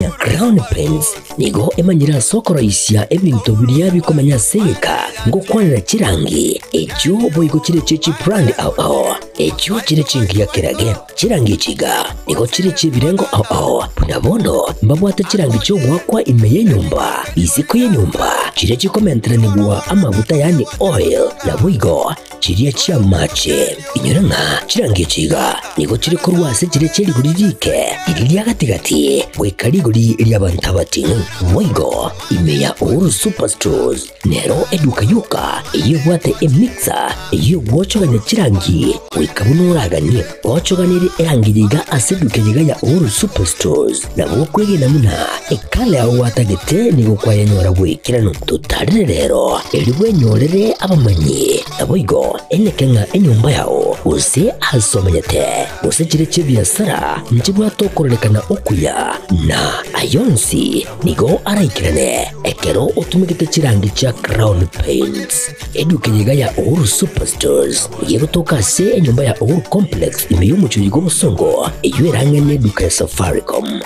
Crown Paints nigo emanyire ase okoroisia ebinto biria bikomenya ase egeka, ngokwanera chirangi echio boigo chire chie chibrand ao ao, echio chire chingiya kerage. Chirangi echi iga nigo chire chi'ebirengo ao ao, buna bono mbabwate chirangi chi'ogoakwa ime y'enyomba, isiko y'enyomba, chiria chikomenteranigwa amaguta yaani oil, naboigo chiria chi'amache. Inyora ng'a chirangi echi iga nigo chire korwa ase chiria chie rigori riike, riria ria gati-gati, goika rigori ri'abanto abating'u. Boigo ime ya Uhuru Superstores nero eduka yoka eyio ebwate emixer eyio egwochogania chirangi goika buna oraganie. Gochoganerie erangi eye iga ase eduka eye iga ya Uhuru Superstores nabo okwegena buna ekala yao gwatagete nigo kwayenyora bw'ekeranu. Totarere rero erio bwenyorere abamanyi. Naboigo eneke ng'a enyomba yao, gose aase omenyete, gose chire chi'ebiasara nchibwate okororekana okuya, na ay'onsi nigo araikerane ekero otumegete chirangi chia Crown Paints. Eduka eye iga ya Uhuru Superstores nigo egotoka ase enyomba ya Uhuru Complex ime y'omochie oyo bw'obosongo, eyio erang'e neduka ya Safaricom.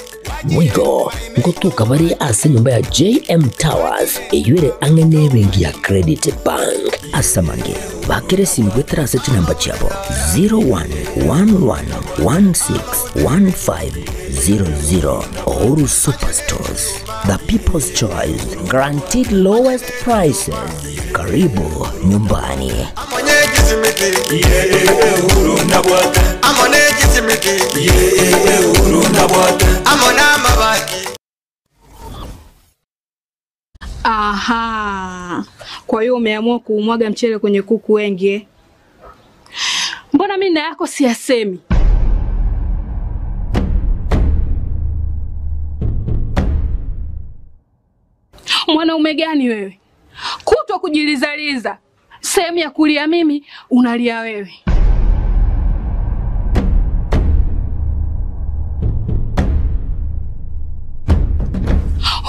Boigo ngotoka bare ase enyomba ya JM Towers eyio ere ang'e nebenki ya Credit Bank. Ase amange, bakera esimi goetera ase chinamba chiabo 0111161500. Uhuru Superstores, the people's choice, guaranteed lowest prices. Karibu nyumbani. Aha, kwa hiyo umeamua kuumwaga mchele kwenye kuku wengi eh? Mbona mimi na yako siyasemi? Mwanaume gani wewe? Kutwa kujilizaliza, sehemu ya kulia mimi unalia wewe.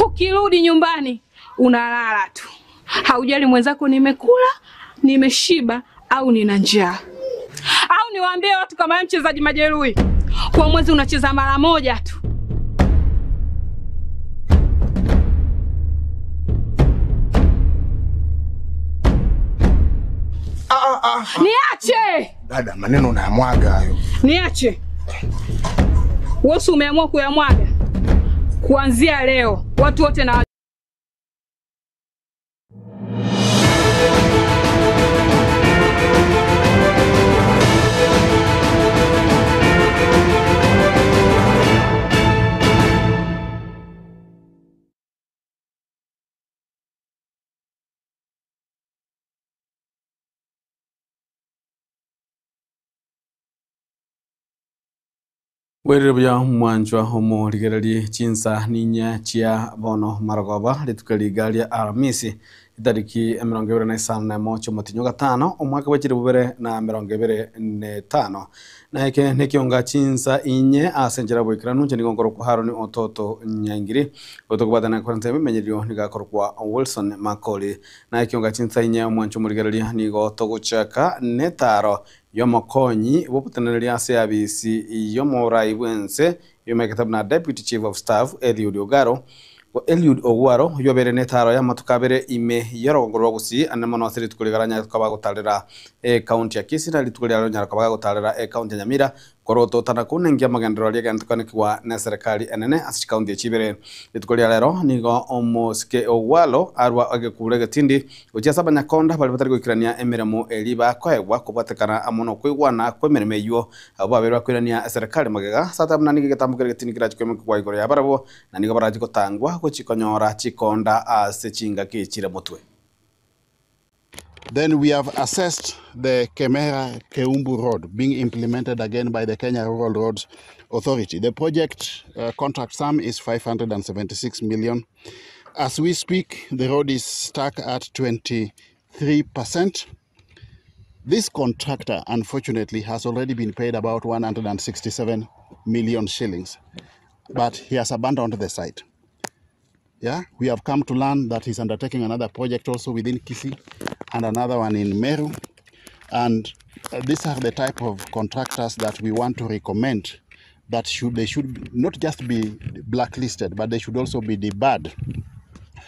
Ukirudi nyumbani unalala tu, haujali mwenzako nimekula, nimeshiba au nina njaa. Au niwaambie watu kama wewe mchezaji majeruhi, kwa mwezi unacheza mara moja tu. Niache, Dada, maneno unayamwaga hayo. niache. Wewe si umeamua kuyamwaga? Kuanzia leo watu wote na Bwerire buya mwanchwa omorigererie chinsa ninya chia bono marogoba rituko riga ria Aramisi itariki emirongo ibere na isano na emo chiomotinyo gatano omwaka bwa chiri bubere na mirongo ibere na etano na eke nekionga chinsa inye ase enchera boikeranu inche nigo nkorokwa Haroni Ototo Nyaingiri gotokobwatana korenta ebimenyerio nigakorokwa Wilson Makori na ekionga chinsa inye omwancho omorigereria nigo togochaka netaro yomokonyi bobotenereria ase abisi yomorai bwense yomekete buna deputy chief of staff Eliud Ogaro Eliud Ogwaro yobere netaro ya matuka abere ime yorogongo rwa Gusii ane mono ase rituko rigaranya tukaba gotarera e county ya Kisii na rituko riaro nyara kaba gotarera e county ya Nyamira korototana kunengia magenderero aria agentukanekigwa na serikali enene ase chikaunti echibere rituko ria rero nigo omosike Ogwalo arwa agekura egetindi gochia ase abanyakonda baria batari goikerania emeremo eri bakoegwa kobwatekana amo na okoigwana kwa emeremo eywo abo babere bakoirania eserikali magega sata buna nigo egetambo kere egetindi kerachi koimokia igoro ya barabwo na nigo barachi gotangwa gochikonyora chikonda ase chingaki chire motwe. Then we have assessed the Kemera Keumbu Road being implemented again by the Kenya Rural Roads Authority. The project contract sum is 576 million. As we speak, the road is stuck at 23%. This contractor, unfortunately, has already been paid about 167 million shillings, but he has abandoned the site. Yeah, we have come to learn that he's undertaking another project also within Kisii and another one in Meru. And these are the type of contractors that we want to recommend that should they should not just be blacklisted, but they should also be debarred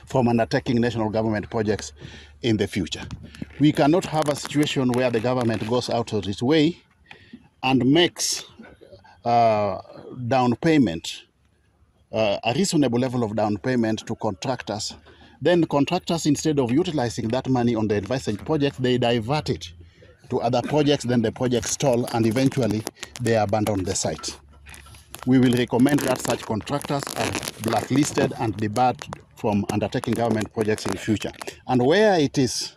from undertaking national government projects in the future. We cannot have a situation where the government goes out of its way and makes down payment, a reasonable level of down payment to contractors. Then contractors, instead of utilizing that money on the envisaged project, they divert it to other projects, then the projects stall and eventually they abandon the site. We will recommend that such contractors are blacklisted and debarred from undertaking government projects in future. And where it is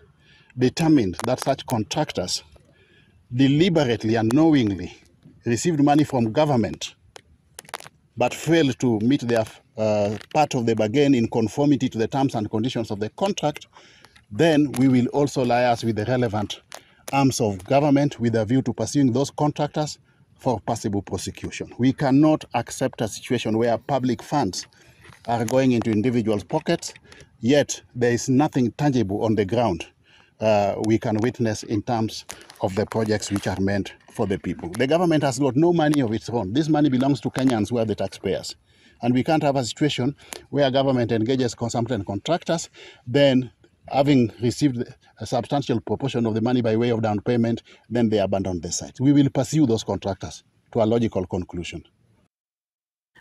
determined that such contractors deliberately and knowingly received money from government but failed to meet their part of the bargain in conformity to the terms and conditions of the contract, then we will also liaise with the relevant arms of government with a view to pursuing those contractors for possible prosecution. We cannot accept a situation where public funds are going into individuals' pockets, yet there is nothing tangible on the ground we can witness in terms of the projects which are meant for the people. The government has got no money of its own. This money belongs to Kenyans who are the taxpayers. And we can't have a situation where government engages certain contractors, then having received a substantial proportion of the money by way of down payment, then they abandon the site. We will pursue those contractors to a logical conclusion.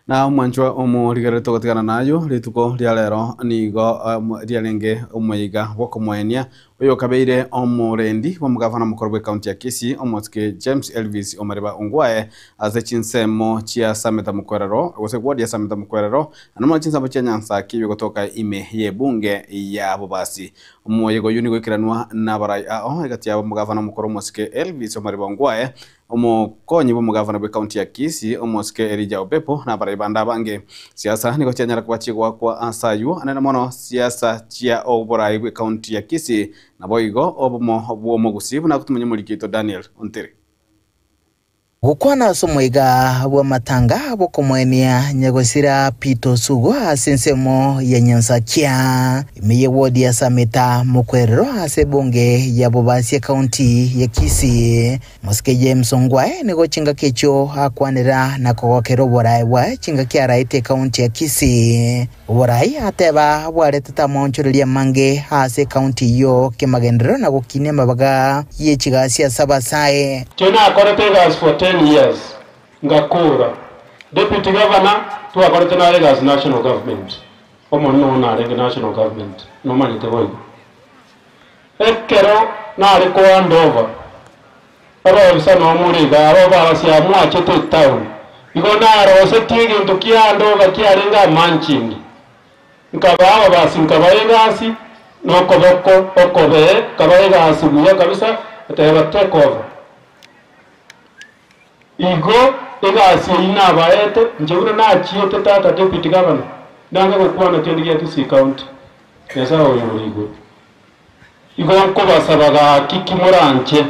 Na omwanchwa omorigereri togotigana nayo rituko ria rero nigo riarenge omoiga bwokomoenia oyo kabeire omorendi bwa omogavana omokoro bwa ekaunti ya Kisii omosike James Elvis Omariba Ongwae ase chinsemo chia Sameta Mukwerero gose ward ya Sameta Mukwerero anamo chinsemo chia Nyansa kibi gotoka ime ye bunge ya Bobasi. Omoyego oyo nigo ikiranwa nabarai ao egati yabo omogavana omokoro omosike Elvis Omariba Ongwae omokonyi bwa omogavana bwa ekaunti ya Kisii omosike Elijah Obepo nabarai bande abange. Siasa nigo chianyara kuba chigwakwa ase aywo anene mono siasa chia oborai bwa ekaunti ya Kisii nabo igo obomo bwa omogusi buna gotumanya omorikito Daniel Ontere. Gukwana ase omoiga bwa matanga bokomwenia nyagosira Peter Sugo ase ensemo ya Nyansakia ime ye ward ya Sameta Mukwerero ase bunge ya Bobasi county ya Kisii. Mosike James Ongwae nigo chingaki echio akwanera na kogokera oborai bwaye chingaki araete county ya Kisii. Oborai ateba bwaretete amaonchoreria mange ase county iyo kemagenderero na gokinia amabaga ye chigasi ase abasae. Tena akorete gas for 10 years ngakura deputy governor twakorete na gas national government omo no na renge national government no manyete boigo ekero nari ko handover ababisa no muriga abo basia mwachete town igo narose tigintu kia handover kiarenga manchingi nkaba basi nkaba egasi no koboko okobe kaba egasi buya kabisa ateba take over igo egasi ina baete njeure nachiete tata deputy governor nanga gokwana kindi gia Kisii county nyasaye oyo urigo igo nkobasabaga kikimuranche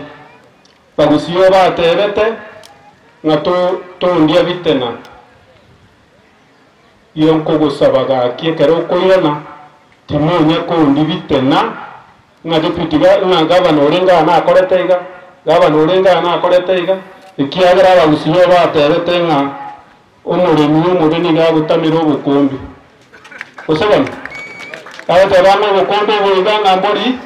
bagusiyo batebete nga tondia bitena iyo nkogosabaga kiekero koirana timonya kondi bitena nga deputy nga governor orenga nakorete iga governor orenga nakorete iga ikiagera abagusiyo batebete nga omuremi omuremi gagutamira obukombe osebona abatebana obukombe bwiga nga mbori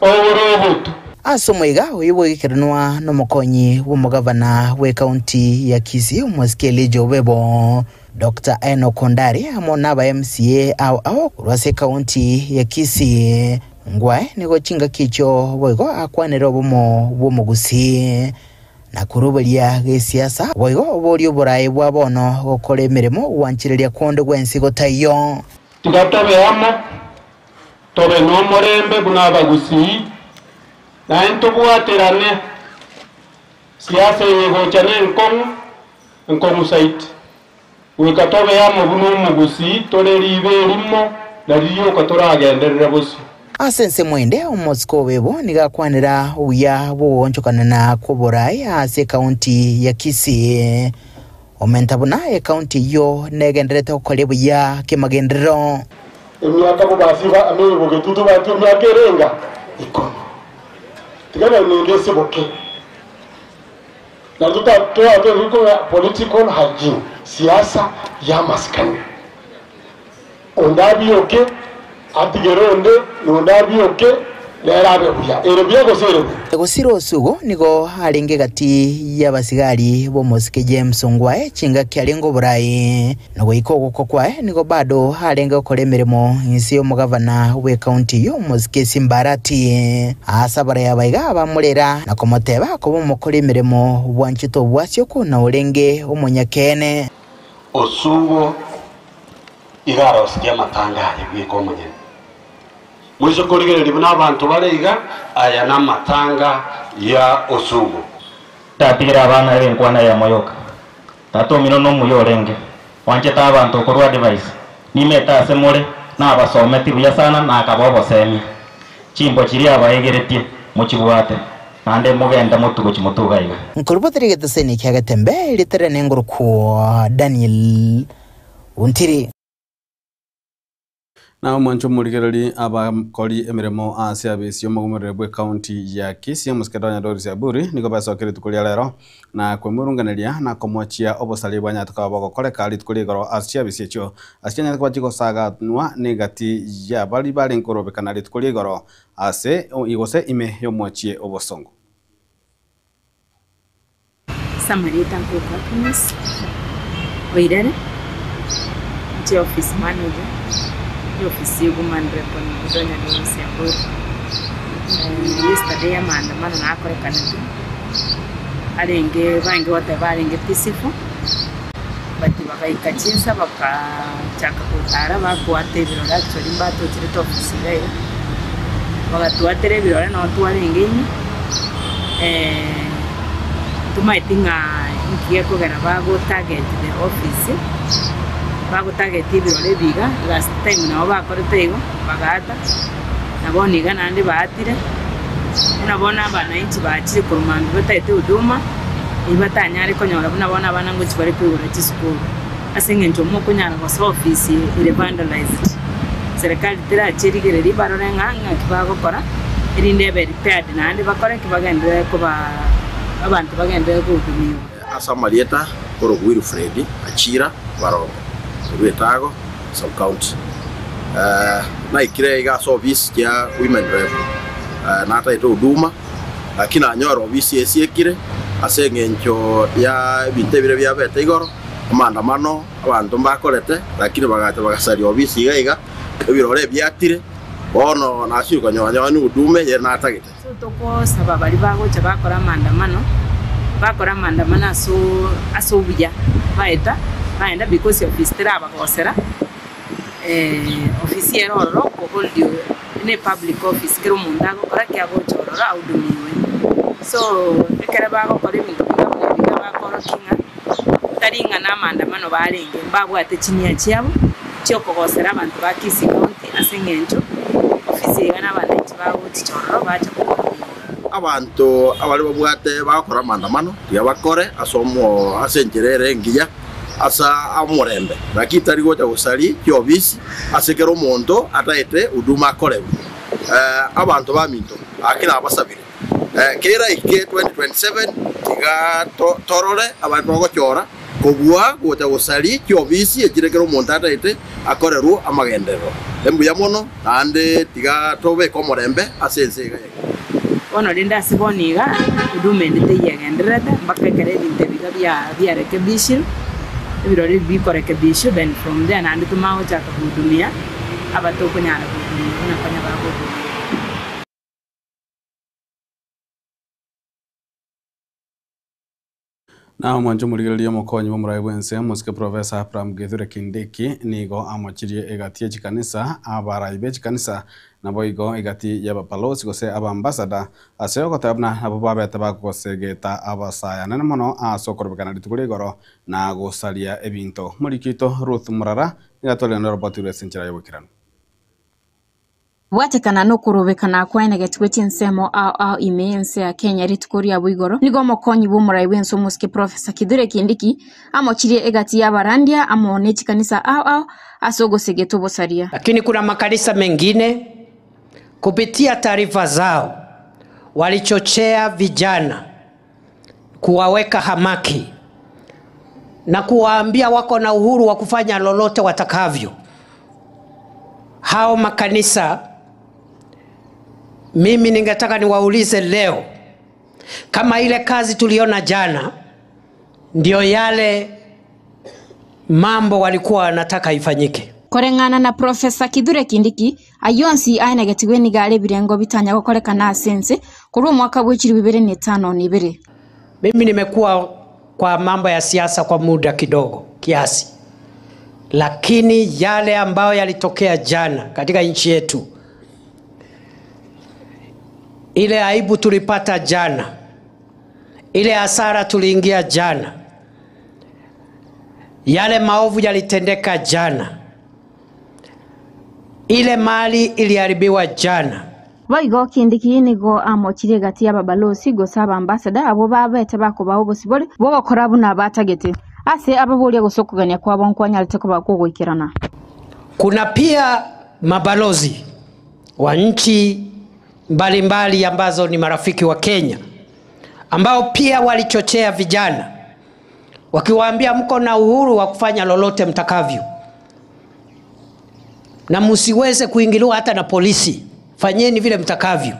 oborobutu. Ase omoiga oyo bwegekeranwa nomokonyi bw'omogavana bwe county ya Kisii omosike Elijah Obebo Dr. Enoch Ondari amo n'aba MCA ao ao korwa ase county ya Kisii. Ngwae nigo chingaki echio boigo akwanera obomo bw'omogusi na kuruberia gesiasa boigo obori oborai bwa bono gokora emeremo gwanchireria konde gwensi gotaiyo. Tigatobe amo tobe nomorembe buna abagusi naye ntobwaterane siasa yegocha ne enkong'u enkong'u saiti goika tobe amo buna omogusi tore ribe erimo naririoka toragenderera bosio. Ase ensemo ende omosike Obebo nigo akwanera obuya bwogoonchokanana kwa oborai ase ekaunti ya Kisii. Omenta buna ekaunti eyio negenderete gokoria buya kemagenderero. Emiaka bobasiba amigo getutu batio emiaka erenga ikomi tigana nende esiboke Na tutatoa political hygiene, siasa ya maskani. Ondabioke atigere onde nondabioke nerabe buya ere buya gose ere buya. Gosira Osugo nigo arenge gati y'abasigari b'omosike James Ongwae chingaki arenge oborai na goika ogokwa kwaye nigo bado arenge gokora emeremo inse y'omogavana bw'ekaunti y'omosike Simba Arati. Ase abarai aba iga bamorera na komoteba koba omokora emeremo bwanchete obwasioko na orenge omonyakeene. Osugo iga arosirie amatanga aye bweka omonyene. Mwiso korigereria buna abanto bare iga aya n'amatanga ya Osugo. Tatigera abana benkwana ya moyoka. Tata omino nomuya orenge. Wanchete abanto okorwa advice. Nimete ase more nabasometi buya sana nakaba obosemia. Chimbo chiria abaegeretie mochibwate. Naende mogende motugo chimotuga iga. Nkorobotire egeteseni kia Getembe ritere nengoroku Daniel Ontiri. Na omwancho omorigereri abakori emeremo ase abisi omogomerere bwe county ya Kisii omosike Donya Doris Aburi nigo basokire rituko ria rero na kwemurunganeria na komochia obosari bwa nyatuka bogokoreka rituko ria igoro ase chiabisi echio ase chianyatuka bachigosaganwa negati ya bari bare nkorobekana rituko ria igoro ase igose ime yomochie obosongo. Samarita Nkoko Happiness Oirere nche office manager office ya woman rep Donya Doris Aburi. Yesterday amaandamano nakorekanete arenge bange goteba arenge peaceful but bagaika chinsa bakachaka gotara bakwata ebirore actually mbatocherete office iga iga bagatwatera ebirore nabo twarenge ime tumaeti ng'a nkiye kogera bago target the office bago target ebirore ebiga last time nabo bakorete igo bagata nabo niga naende baatire buna bono abananchi bachire korwa mambi bataete huduma ebi batanyare konyora buna bono abana ngochi bare koigora chisukuru ase eng'encho mokonyara gosoa office ere vandalized serikali teracherigereria barore ng'a ng'aki bagokora erinde ebe repaired naende bakore ki bagenderere koba abantu bagenderere kohudumiwa. Ase amarieta koro Wilfred Achira Barongo Rwetago sub county naikire iga ase office ya women rep nataete huduma lakini anyora office esiekire ase eng'encho ya ebinto ebire biabete igoro amaandamano abanto mbakorete lakini bagacha bagasaria office iga iga ebirore ebiatire bono nasio konyonya ni hudume ye natagete. So tokosaba bari bagocha bakora amaandamano bakora amaandamano ase obuya baeta baenda because office terabagosera office ero ororo kohold ne public office kero omonto agokora kiagocha ororo ahudumiwe so ekere bagokora ebinto biga buna biga bakorokia ng'a tari ng'a na amaandamano barenge mbabwate chinia chiabo chiokogosera abanto ba Kisii County ase eng'encho office iga na abananchi bagochicha ororo bacha kohudumiwa. Abanto abari babwate bagokora amaandamano tiga bakore ase omo ase enchera ere engiya asa amorembe lakini tari gocha gosari chiofisi ase kero omonto ataete huduma akorewe abanto baminto akina abasabire kera ike 2027 tiga torore abantu bagochora kobua gocha gosari chiofisi echire kero omonto ataete akorerwo amagenderero embuya mono naende tiga tobeke omorembe ase ense iga. Bono rende ase bono iga huduma ende teiyegendererete mpaka ekero ebinto ebiga biarekebishire ebirori bikorekebishwa then from there naende tomagochaka kuhudumia abatokonyara kuhudumia buna konya bagohudumia. Na omwancho omorigereria omokonyi bw'omorai bwense omosike Professor Abraham Kithure Kindiki nigo amochirie egati ya chikanisa abarai be chikanisa nabo igo egati y'ababalosi gose abambasada ase ogoteba buna nabo babete bagosegeta abasaya nene mono ase okorobekana rituko ria igoro na gosaria ebinto. Morikito Ruth Murara nigo atwarire roboti rwa ase enchera ya oboikeranu. Bwatekana nokorobekana kwaenegetigwe chinsemo ao ao ime ense ya Kenya rituko ria boigoro nigo omokonyi bw'omorai bwense omosike Professor Kithure Kindiki amochirie egati y'abarandia amo ne chikanisa ao ao ase ogosegeta obosaria. Lakini kuna makanisa mengine kupitia taarifa zao walichochea vijana kuwaweka hamaki na kuwaambia wako na uhuru wa kufanya lolote watakavyo. Hao makanisa, mimi ningetaka niwaulize leo kama ile kazi tuliona jana ndio yale mambo walikuwa wanataka ifanyike. Koreng'ana na Profesa Kithure Kindiki ayonsi aenegetigwe niga are ebirengo bitanya gokorekana ase ense korwa omwaka bwa echiribu ibere na etano na ibere. Mimi nimekuwa kwa mambo ya siasa kwa muda kidogo kiasi, lakini yale ambayo yalitokea jana katika nchi yetu, ile aibu tulipata jana, ile hasara tuliingia jana, yale maovu yalitendeka jana, ile mali iliharibiwa jana. Boigo Kindiki nigo amochirie gati ya ababalosi gose abaambassador abwo babete bakobao obosibore bogokora buna batagete ase ababoria gose okogania kwabo nkwanyarete koba kogoikerana. Kuna pia mabalozi wa nchi mbalimbali ambazo ni marafiki wa Kenya ambao pia walichochea vijana wakiwaambia mko na uhuru wa kufanya lolote mtakavyo na msiweze kuingiliwa hata na polisi, fanyeni vile mtakavyo.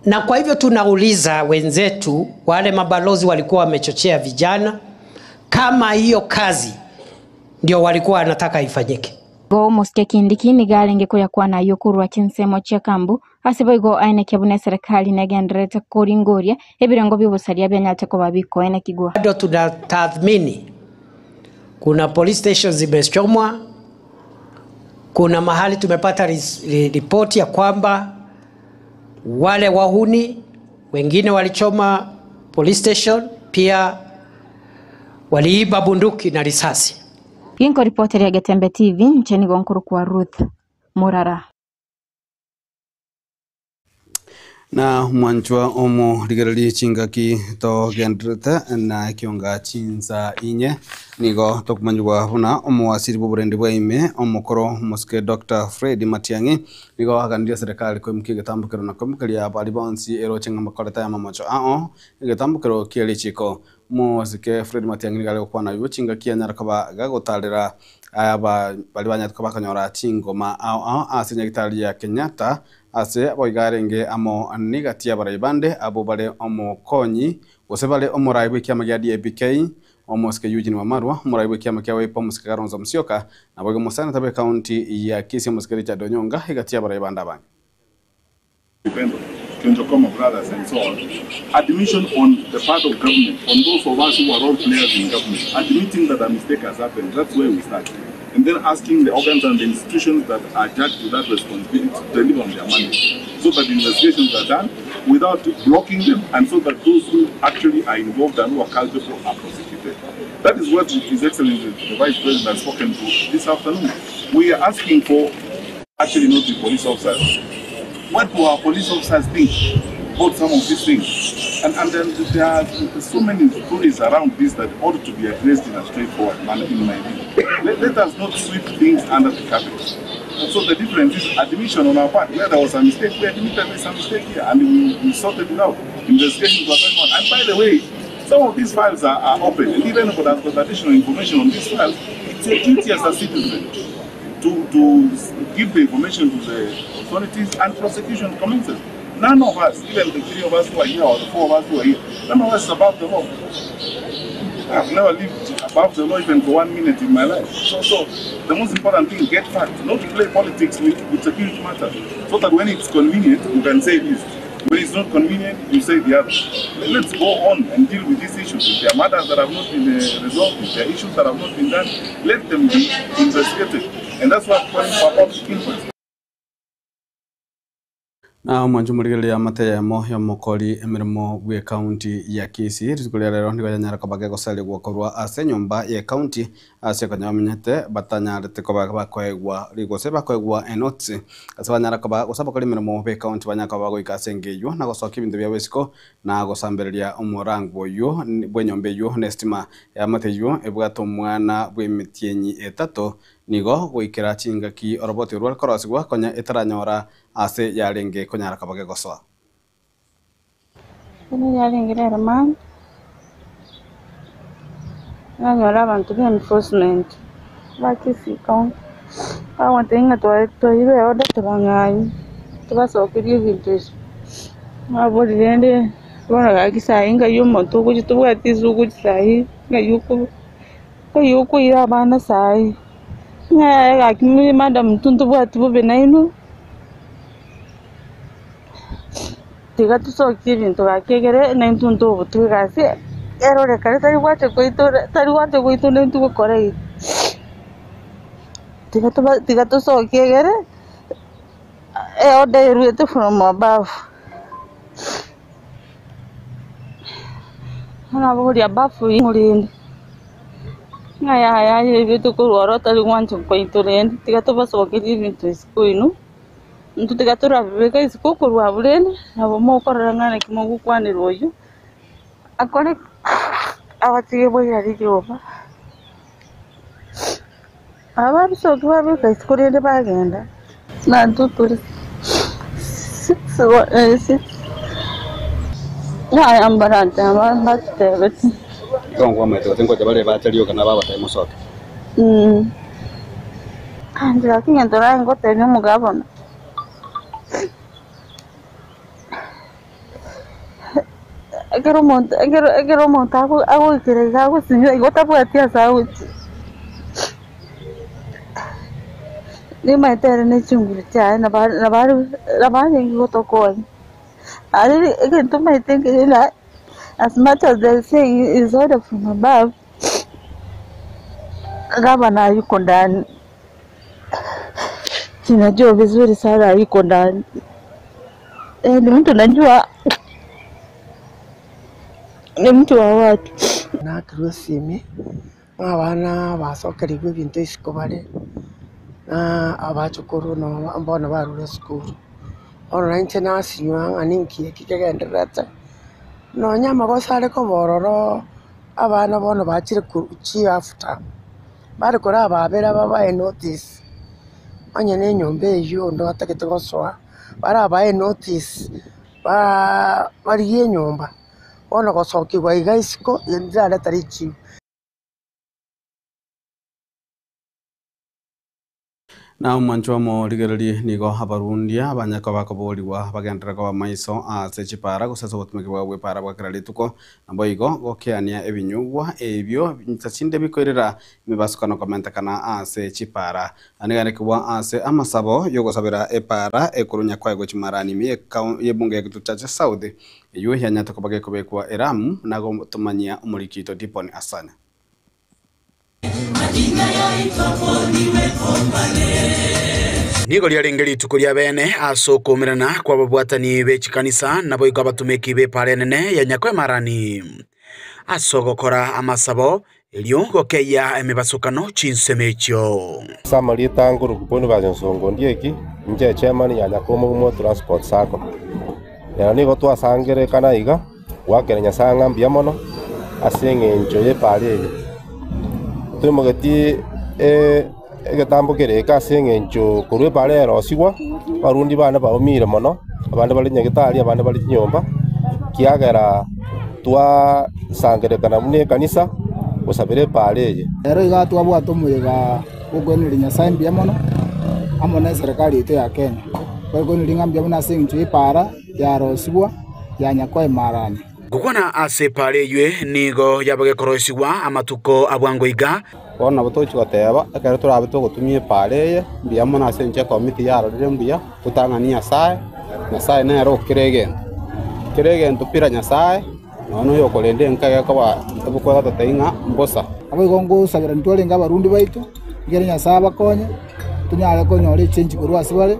Na kwa hivyo tunauliza wenzetu wale mabalozi walikuwa wamechochea vijana, kama hiyo kazi ndio walikuwa wanataka ifanyike. Igo omosike Kindiki nigo arenge koyakwana aywo korwa chinsemo chia Kambu ase boigo aenekia buna eserekari negendererete koringoria ebirengo bia obosaria bianyarete koba bikoenekigwa. Bado tunatathmini, kuna police stations zimechomwa, kuna mahali tumepata ripoti ya kwamba wale wahuni wengine walichoma police station, pia waliiba bunduki na risasi. Ginko ripoti ya Getembe TV ncheni gonkuru kwa Ruth Murara. Na mwanchwa omo rigereri chingaki togenderete na kionga chinsa inye nigo tokumanyigwa buna omoasiri bwa oborendi bwa ime omokoro omosike Dr. Fred Matiang'i nigo aganirie serikali koimukia egetambokero na koimukeria abari bonsi eroche ng'a makorete aya mamocho ao egetambokero kia richiko mosike Fred Matiang'i nigo are gokwana igo chingaki anyara koba gagotarera aba bari banyarete koba bakonyora chingoma ao ao ase nyagetari ya Kenyatta ase boiga arenge amo nigati abarai bande abo bare omokonyi gose bare omorai bwa ekiama gia DAPK omosike Eugene Wamalwa omorai bwa ekiama kia Wiper omosike Kalonzo Musyoka nabo iga omoseneta bwa ekaunti ya Kisii omosike Richard Onyonga egati abarai bande abange. Depend on Kianjokoma brothers and so on. Admission on the part of government, on those of us who are all players in government, admitting that a mistake has happened, that's where we start. And then asking the organs and the institutions that are judged with that responsibility to deliver on their money, so that investigations are done without blocking them, and so that those who actually are involved and who are culpable are prosecuted. That is what His Excellency the Vice President has spoken to this afternoon. We are asking for actually not the police officers. What do our police officers think about some of these things? And then there are so many stories around this that ought to be addressed in a straightforward manner, in my view. Let us not sweep things under the carpet. And so the difference is admission on our part. Where there was a mistake, we admitted there's a mistake here, and we sorted it out. Investigations were going on. And by the way, some of these files are open. And even if there's got additional information on these files, it's a duty as a citizen to give the information to the authorities, and prosecution commences. None of us, even the three of us who are here or the four of us who are here, none of us is above the law. I've never lived above the law even for 1 minute in my life. So the most important thing, get facts, not to play politics with security matters, so that when it's convenient, you can say this. When it's not convenient, you say the other. Let's go on and deal with these issues. If there are matters that have not been resolved, if there are issues that have not been done, let them be investigated. And that's what calling for public inquest. Na mwanju murigereria mateyemo ya mokori emirimo bwe county ya Kisii rituko ria rero nigo yanyara koba gegocerigwa korwa ase nyomba ya county ase konya bamenyete batanyarete koba bakoegwa rigose bakoegwa enotes ase banyara koba gose abakori emirimo be county banyara koba bagoika ase engeywo na gosokia ebinto bia bwesiko na gosambereria omorango oywo bwe nyomba eywo na estima ya mateywo ebwate omwana bwa emitienyi etato nigo goikera chingaki oroboti orwo rukorosigwa konya etaranyora ase yarenge konyara koba gegosoa. Ene yarenge rero mama Nanyora abanto ba enforcement ba Kisii County bagontebia ng'a twairwe eorder tobang'anye tobasokerie ebinto ebi. Naboria rende bono gaki saii ngai omonto ogochia tobwati ase ogochia saii ngai oko ngai okoira abana saii, ng'a yaya gaki madam intwe ntobwati bobe nainwe. Tiga tosokie ebinto gaki egere naintwe ntobotwe egasi erorekane tari gwancha kwaito tari gwancha gwaito naintwe gokora iga. Tiga toba tiga tosokie egere eorder erwete from above. Bono naboria above ing'o rende, ng'a yaya erwete korwa ororo tari gwancha kwaito rende, tiga tobasokerie ebinto isiko inwe. Intwe tiga torabibeke isiko korwa abwo rende, nabo mokorora ng'a naki mogokwanera oyio, akore abatige boira riroba. Aba babisokia babeka isiko rende bagenda. Nantwe tore six six yaya mbarante aba mbatutebeti. Igo nkwamaete gose ngocha bare bacha rioka nababatebie mosoke. Inche gaki ngento naye ngotebia omogabana, ekero omonto ekero ekero omonto agoikera iga agosinywa igo tabwati ase agochia, nimaete ere ne chinguru chiaye nabo nabo nabo arenge gotokonya. Aye egento omanyete nkeri ng'a as much as they say is order from above. Gavana hayuko ndani, sinajua vizuri sana hayuko ndani. Eh, ni mtu najua ni mtu wa watu. Naakirwe esimi, ng'a abana basokerigwe ebinto isiko bare, na abachokoro nabo bono barure esukuru. Bono na inche nasinywa ng'a ninki eki kegendererete, nonya amagoso are koba ororo. Abana bono bachire chihalf term, bare korababera babae notice, onye na enyomba eywo onde otagete gosoa, barabae enotice barigie enyomba, bono gosokigwa iga isiko ndirareta richibu. Na omwancho omorigererie nigo abarundia abanyaka bakoborigwa bagenderere koba maiso ase chipara gose ase obotumeki bwabo bw'epara bwa kera rituko, naboigo gokeania ebinyugwa ebio nsa chinde bikoirera emebasukano komentekana ase chipara. Aniganekigwa ase amasabo y'ogosabera epara ekorunya kwaye gochia marani ime y'ebunge ya Kitutu Chache South, eyio yanyarete koba gekobekwa eramu na gotomanyia omoriki oito Dipon Asanya. Nigo riarenge rituko ria bene ase okoumerana kw'ababwatani be chikanisa, naboigo abatomeki b'epaara enene ya Nyakoemarani, ase ogokora amasabo, erio gokeyia emebasokano chinsemo echio. Ase amarieta nguru Boniface Nsongo Ondieki, inche chairman ya Nyakomogumo Transport Sacco. Ero nigo twasangererekana iga Goakera Nyasae ng'a mbuya mono ase engencho y'epaara eye. Toimogetie egetambo kere eke ase engencho korwa epaara erosigwa, abarundi bane baumire mono, abande bare nyagetari, abande bare chinyomba, kiagera twasangererekana buna ekanisa gosabera epaara eye. Ero iga twabwate omoyega bw'okoiraneria Nyasae mbuya mono, amo na eserekari yaito ya Kenya. Twakoiraneria ng'a mbuya mono ase engencho y'epaara yarosigwa yanya koemarania. Gokwana ase epaara eywe nigo yaba gekoroisigwa amatuko a bwango iga. Bono nabo togochia goteba, ekero torabe togotumia epaara eye, mbuya mono ase engencho ekomiti yarorire mbuya, totang'ani Nyasae, Nyasae nere o kera egento. Kera egento pira Nyasae, nonya oyokorenda enka gekoba tobokwega totebie ng'a mbosa. Naboigo ngosabera ntwarenge abarundi baito, ekero Nyasae abakonye, tonyare konyora echenchi korwa ase bare,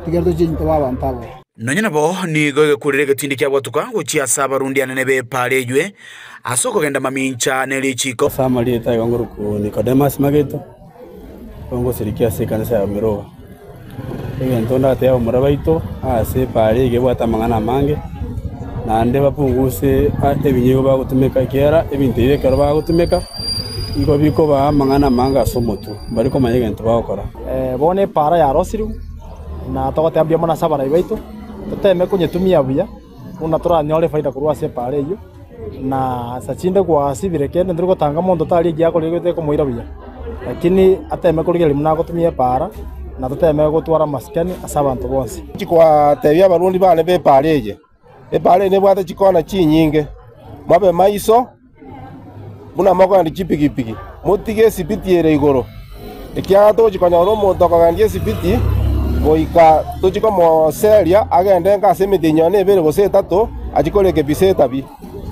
tigere tochenchi tobe abanto abaya. Nonya nabo nigo egekurera egetindi kia gwatuka gochia ase abarundi anene b'epaara eywe, ase okogenda mamincha ne richiiko. Ase amarieta aigo ngorokwa Nicodemus Mageto, nigo ngosirikia ase ekanisa ya Miroba. Egento ndatebe abamura baito ase epaara eye ebwate amang'ana amange, naende bapunguse ebinyego bagotumeka ekiagera ebinto ebi ekero bagotumeka, nigo bikobaa amang'ana amange ase omotwe, mbari komanya egento bagokora. Bono epaara yarosirwe. Na togoteba mbuya mono ase abarai baito, toteme konyetumia buya, buna toranyore efaida korwa ase epaara eyio. Na asa chinde gwasibire kende ntori gotanga monto tari ekiya akorire goeta ekomoira buya, lakini ateme korigereria buna agotumia epaara, na toteme gotwara amasikani ase abanto bonsi. Chikwateebia abarundi baane b'epaara eye, Epaara eye nebwate chikoona chinyinge, mobe maiso buna mokogendia chipigipigi, motige esipiti ere igoro, ekiagera togochia konyora omonto okogendia esipiti, goika tochie komoseria agende nka ase emetienyi one ebere gose etato, achie korekebisa etabi.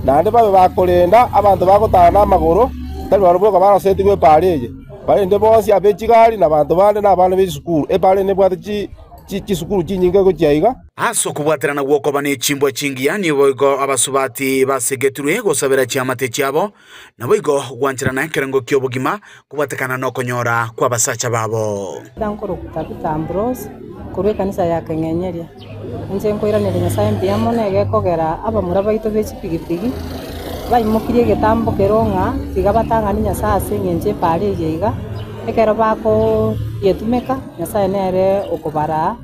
Naende babe bakorenda abanto bagotara namagoro, tari barabwo boka barosetigwe epaara eye, barende bonsi abe chigari na abanto bande na abana be chisukuru. Epaara eye nebwate chisukuru chinyinge gochia iga. Ase okobwaterana gw'okoba ne chimbwa chingiya niboigo abasubati basegetirwe gosabera chiamate chiabo, naboigo gwancherana ekerengo ki'obogima kobwatekana nokonyora kw'abasacha babo. Nkorokwa Tabitha Ambrose, korwa ekanisa ya Keng'enyeria. Inche nkoiraneria Nyasae mbuya mono egekogera abamura baito be chipigipigi baimokirie egetambo kero ng'a tiga batang'ani Nyasae ase eng'encho epaara eye iga, ekero bakoyetumeka Nyasae nere okobaraa.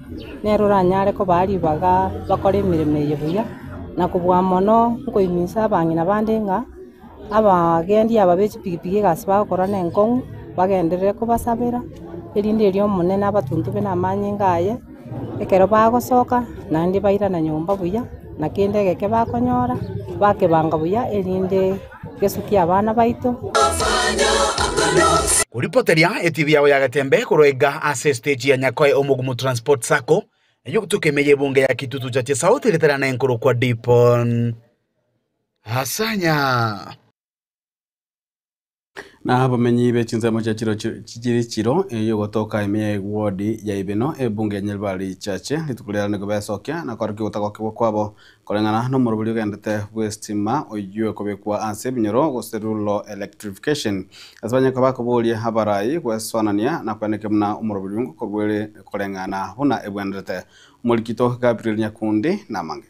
Nere oranyare kobaa ribaga bakore emeremo eye buya, na kobua mono nkoiminsa abang'ina bande ng'a abagendi aba be chipigipigi egasi bagokora nenkong'u, bagenderere kobasabera, erinde erio Omonene abatuntube namanyinga aye, ekero bagosoka naende bairana nyomba buya, na kende egeke bakonyora, bakebanga buya erinde gesukie abana baito. Koripoteria etibi yao ya Getembe korwa iga ase estage ya Nyakoe Omogumu Transport Sacco, eyogotuka ime y'ebunge ya Kitutu Chache South egetera na enkorokwa Dipon Asanya. Na abamenyi be chinsemo chia chiro chiri chiro eyogotoka ime ya eward ya Ibeno ebunge ya Nyaribari Chache rituko riaro nigo besokia na korokia ogotagokigwa kwabo Koreng'ana nomorobori ogendete bw'esitima oyio ekobekwa ase ebinyoro gose rural electrification, ase banyare koba bakoboria abarai gwesoanania na koenekia buna omorobori oyio ngokorwa ere koreng'ana buna ebwenerete. Omorikito Gabriel Nyakundi namange.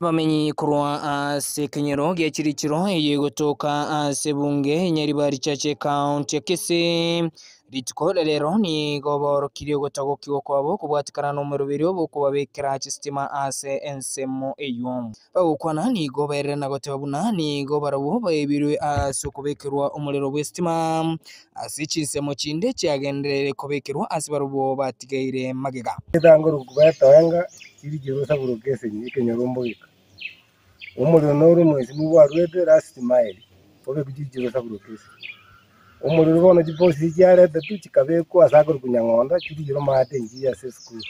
Abamenyi korwa ase ekenyoro gia Chirichiro eyio egotoka ase ebunge Nyaribari Church Ekaunti ya Kisii Rituko ria rero nigo baorokirie ogotagokigwa kwabo kobwatikana nomoeroberio bw'okobabekera chistima ase ensemo eyio. Bagokwana nigo baerire na goteba buna nigo barabwo baebirwe ase okobekerwa omorero bw'esitima ase chinsemo chinde chiagendereire kobekerwa ase barabwo batigaire magega. Etangoro betoenga chiri chirosaburuka esenyi ekenyoro mbogeka. Omorero noro omwesimi bwarwete last mile obekwe chiri chirosaburuka esenyi. Omorero bono chiposi chiaretetwe chikabekwa ase akorokwa Nyang'ondo chirigire omate enchiri ase esukuru.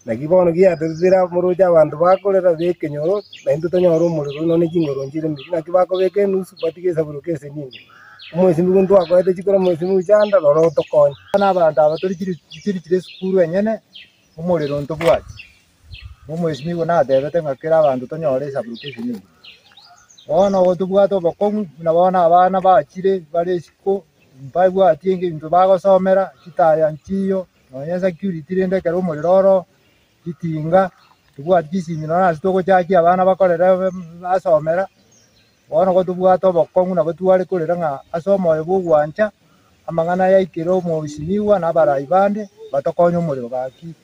Naki bono giatetire moroche abanto bakorera b'ekenyoro naintwe tonyore omorero nonye chingoro nchire mbiya. Naki bakobeka enusu batige esaburuka ase nini. Omwesimi ntwakoete chikura omwesimi Uchanda rora otokonye. Bono abanto aba tori chiri chire esukuru enyene, omorero ntobwati. Omwesimigwa natebete ng'a kera abanto tonyore esaburuka esinini. Bono igo tobwate obokong'u buna bono abana bachire bare isiko, mbabwati ebinto bagosomera, chitaya nchiyo, nonya esecurity rende ekero omorero oro, chitinga, tobwati chisimi nonya ase togochakia abana bakorere basomera, bono igo tobwate obokong'u nabo tware korera ng'a ase omoyo bwa ogwancha, amang'ana yaikire omwesimigwa na abarai bande, batokonye omorero gaki.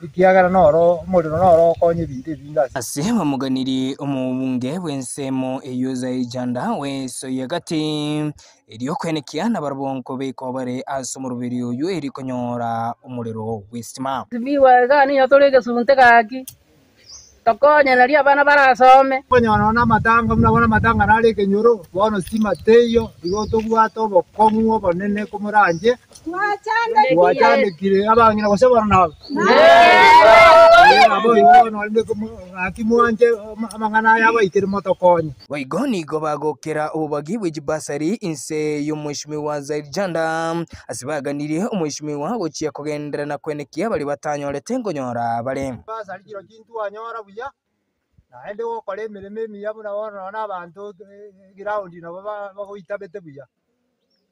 Ekiagera noro omorero noro okonya ebinto ebinge ase. Ase bamoganirie omobunge bw'ensemo eyio Zaijanda wesoyia gati, erio koenekia nabarabwo nkobekwa bare ase omoroberi oyio erio konyora omorero bw'esitima. Tibigwa iga nigo tore egesunte gaki, tokonye nario abana barasome. Okonyora nonya namatanga buna bono amatanga nare ekenyoro, bono stima teiyo, igo tobwate obokong'u obonene komoranche, twachandekire abang'ina gose bono nabo. Nabo igo bono rende gaki mwanche amang'ana aya abaikere motokonye. Boigo nigo bagokera obobagi bwe chibasari inse y'Omweshimiwa Zaid Janda, ase baganirie Omweshimiwa gochia kogenderera na kwenekia baria batanyorete nkonyora bare. Chibasari chirochio intwanyora buya, naende gokora emeremo emiya buna bono nonya na abanto eground nabo bagoitabete buya.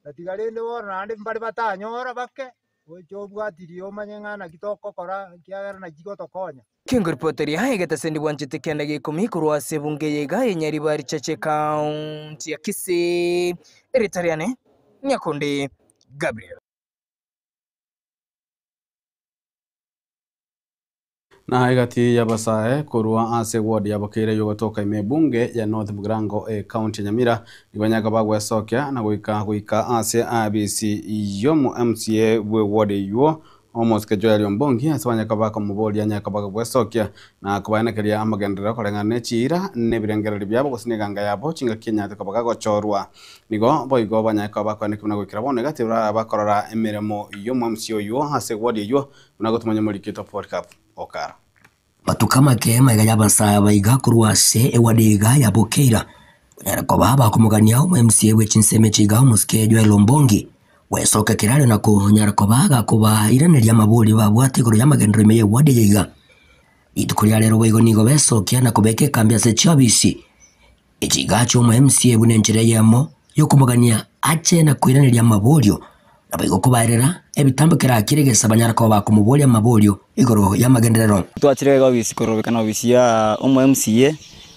Na tiga rende bono naende mbare batanyora bake, gocha obwatirie omanye ng'a naki togokora ekiagera naki gotokonya. Kengoripoteria egetaseni bwanchete kenda gia ikomi korwa ase ebunge eye iga ya Nyaribari Chache County ya Kisii, erieta riane Nyakundi Gabriel. Na egati y'abasae korwa ase eward ya Bokeira y'ogotoka ime ebunge ya North Mugirango ecounty ya Nyamira nigo banyaka bagwesokia na goika goika ase abisi y'omo MCA bw'eward eywo Omosike Joel Ombongi ase banyaka bakomoboria anyare koba gwesokia na kobaenekeria amagenderero koreng'ana ne chiira na ebirengererio biabo gose neganga yabo chingaki enyarete koba gagochorwa. Nigo boigo banyare koba bakoenekia buna goikera bono iga tibara bakorora emeremo y'omo MCA oywo ase eward eywo buna gotomanya omoriki oito Polycarp Okara. Matuko amake magega y'abasae abaiga korwa ase ewadi iga ya Bokeira konyara koba bakomogania omo MCA bwe chinsemo echi iga omosike Joel Ombongi gwesoka ekerario na konyara koba gakobairaneria amabori babwate igoro y'amagenderero ime y'ewadi eye iga. Rituko ria rero boigo nigo besokia na kobeka ekambi ase chiobisi echi iga chia omo MCA buna enchera eyemo yokomogania ache na koiraneria amaborio Naboigo kobaerera ebitambo kerakire egesa banyare koba bakomoboria amaborio igoro y'amagenderero. Twachire iga obisi korobekana obisi ya omo MCA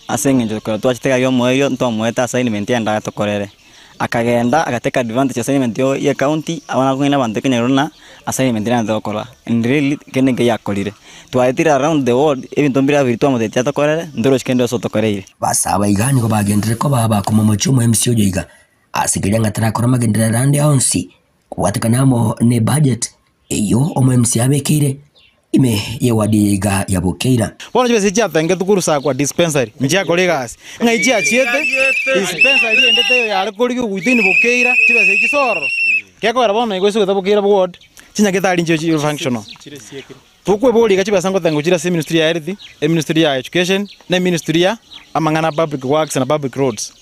ase eng'encho ekero twachete iga omoerio ntwamoete assignment ende atokorere. Akagenda aga take advantage assignment ya ecounty abana akong'aina abanto ekenyoro buna assignment nere togokora and really kende nkeiyo akorire. Twaetire around the world ebinto mbire abiri twamotebetie atokorere ntorochi kende gose otokoreire. Basaba iga nigo bagenderere koba bakomomochia omo MCA oyo iga Ase keria ng'a tarakore amagenderero ande onsi kobwatekana amo ne budget eyio omo-MCA abekeire ime y'eward eye iga ya Bokeira. Bono chibesa echi chiatengetwe korwa Sakwa dispensary nchiakora egasi, ng'ai chiachiete dispensary ende teiyo yare korigia goita in Bokeira chibesa echi chisororo. Gekogera bono igo ase goeta Bokeira ward, chinyagetari nchio chire functional. Tokweboria iga chibesa ngotenga gochira ase eministry ya health, eministry ya education, na eministry ya amang'ana a public works na public roads.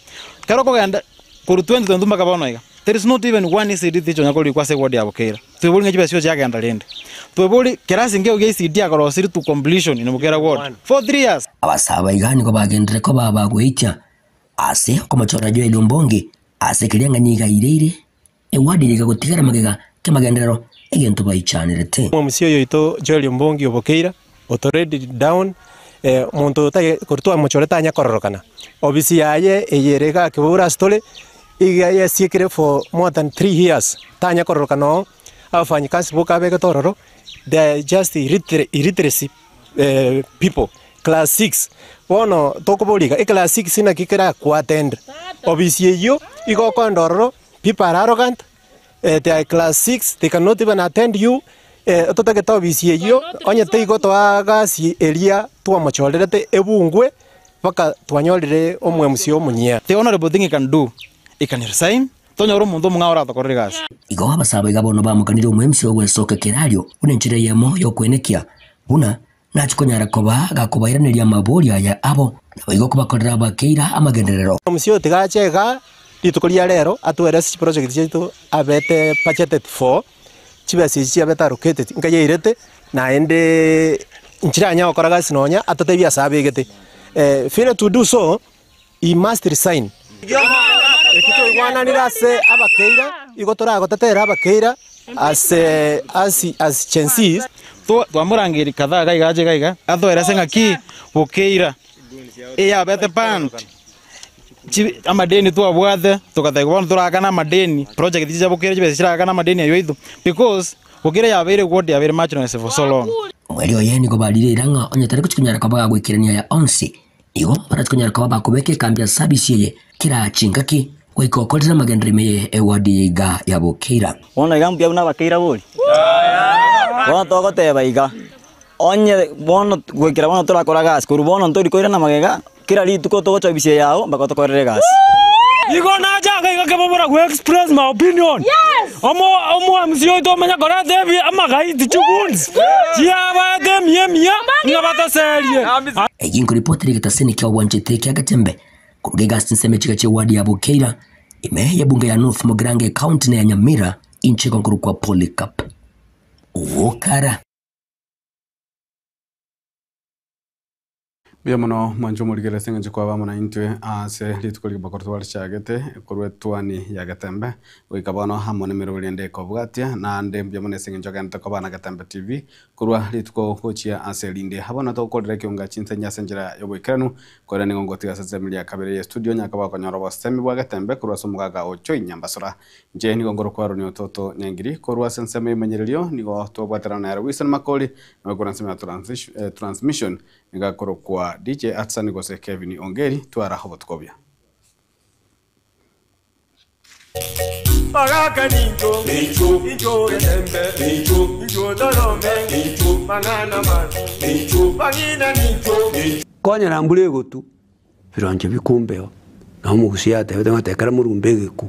Ekero okogenda korwa 2022 mpaka bono iga, there is not even one ECD teacher onya korikwa ase eward ya Bokeira. Tweborie ng'a chibesa echio chiagenda rende. Tweborie kerasi nkeigo gia ECD akorosirie to completion in Bokeira ward for 3 years. Abasae iga nigo bagenderere koba abagoitia ase okomochorera Joel Ombongi ase keria ng'a nigo aireire Eward eye egagotigara magega k'amagenderero egento baichanerete. Omomusia oyo oito Joel Ombongi o Bokeira otored down omonto oyo tari korwa twamochorete tanya kororokana. Obisi yaye eye ere iga Kibura ase tore iga yasiekire for more than 3 years tanya kororokana oo, abafanyikazi boka abegete ororo they are just illiteracy people class six. Bono tokoboria iga eclass six naki kerakoattend obisi eyio igo okoenda ororo. People are arrogant, they are class six, they cannot even attend you, totagete obisi eyio, onye teigotoa gasi eria twamochorerete ebungwe, mpaka twanyorire omwemusi omonyia. The honourable thing he can do, he can resign, tonyore omonto omong'ao oratokorere egasi. Igo abasaaba iga bono bamokanire omoemsi ogwesoka ekerario buna enchera eyemo y'okoenekia buna nachie konyara koba gakobairaneria amaborio aya abo, naboigo kobakorera abakeira amagenderero. Omosie oyo tiga ache igaa rituko ria rero atwere ase chiproject chiaito abete budgeted for, chibesa echi chiabete allocated nkai airete naende nchiranyare gokora gasi nonya atotebie ase abegete. Failure to do so, he must resign. Eki twaigwananire ase abakeira, igo toragotetere abakeira ase as as Gen Zs. Twamorangeria kadhaa iga iga ache iga iga, atoerese ng'aki bokeira eyabete banned, chi amadeni twabwate togatebigwa bono torakane amadeni, project chicha bokeira chibesa chirakane amadeni aywo aito because bokeira yabeire ward yabeire marginalised for so long. Omweri oye nigo barire eira ng'a onye tari gochia konyara koba gagoikerania aya onsi, Igo barache konyara koba bakobeka ekambi ase service eye kera chingaki goika okorire amagenderero ime ye eward eye iga ya Bokeira. Bono iga mbuya buna abakeira bori? Bono togoteba iga, onye bono goikera bono torakora gasi, korwa bono ntori koirana magega, kera rituko togocha ofisi eye yao mpaka otokorere egasi. Igo nacha iga iga kebobora go express my opinion. Omo omoamusi oito omanye koreta ebi amagaiti chiguns chiabaete emiya emiya ng'a batoserie. Eyio nkoripoti rigetasini kia obwanchete kia Getembe koruga egasi chinsemo echiga chia eward ya Bokeira ime y'ebunge ya North Mugirango ecounty na ya Nyamira inche igo nkorokwa Polycarp Okara. Mbuya mono mwanche omorigere ase eng'encho kwaba amo naintwe ase rituko rigima korwa twarichagete korwa etuani ya Getembe goika bono amo nemeroberi ende ekobwatia naende mbuya mono ase eng'encho ogenderete koba na Getembe TV korwa rituko gochia ase erinde. Abwo togokorera ekionga chinsenyi ase enchera ya oboikeranu korende nigo ngotiga ase ensemo eria ya kabere ya estudio nyakaba okonyora obosemi bwa Getembe korwa ase omogaga o Joy Nyambasora. Inche nigo ngorokwa Aaron Ototo Nyangiri korwa ase ensemo ya emenyererio nigo twabwaterana na ere Wilson Makori na korwa ensemo ya transmission nigo akorokwa DJ Atsan gose Kevin Ongeri twara obotuko obuya. Baraka ninjo, ninjo, ninjo getembe, ninjo, ninjo dorome, ninjo, mang'ana mabi, ninjo, bang'ina ninjo, ninjo. Konyora mbura egotu, bironche bikumbeo, na omogusia atebete ng'a tekera morumbe egeku.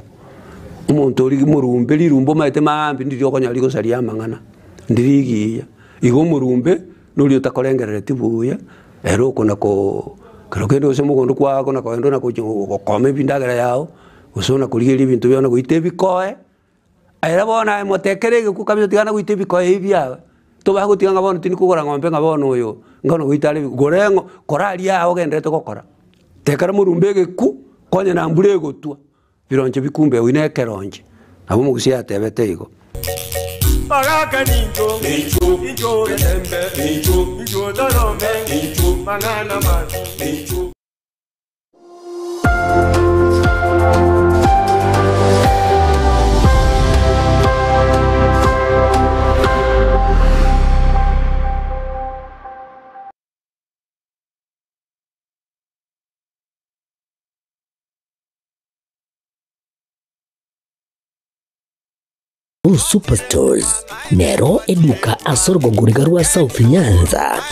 Omonto oria morumbe rirumbe omanyete maambia ndiri okonyora rigosaria amang'ana, ndiri rigiya. Igo omorumbe, noria otakorengerereti buya, ere okona koo kero kende gose mogondo kwao na kogenda ona gochia gokoma ebindagera yago, gose ona korigereria ebinto biao na goita ebikoe, ere bono aye motekere egeku kabisa tiga nagoita ebikoe ebi biago, tobasa gotiga ng'a bono tindi kogora ng'ombe ng'a bono oyo, ng'a goita are gore ng'o kora aria aa ogendererete gokora. Tekera morumbe egeku, konya na mbura egotwa, bironche bikumbe oywo na ekeronche, nabo omogusii atebete igo. Baraka ninjo, ninjo, ninjo getembe, ninjo, ninjo dorome, ninjo, mang'ana mabi, ninjo. Superstores nero eduka ase orogongoriga rwa South Nyanza.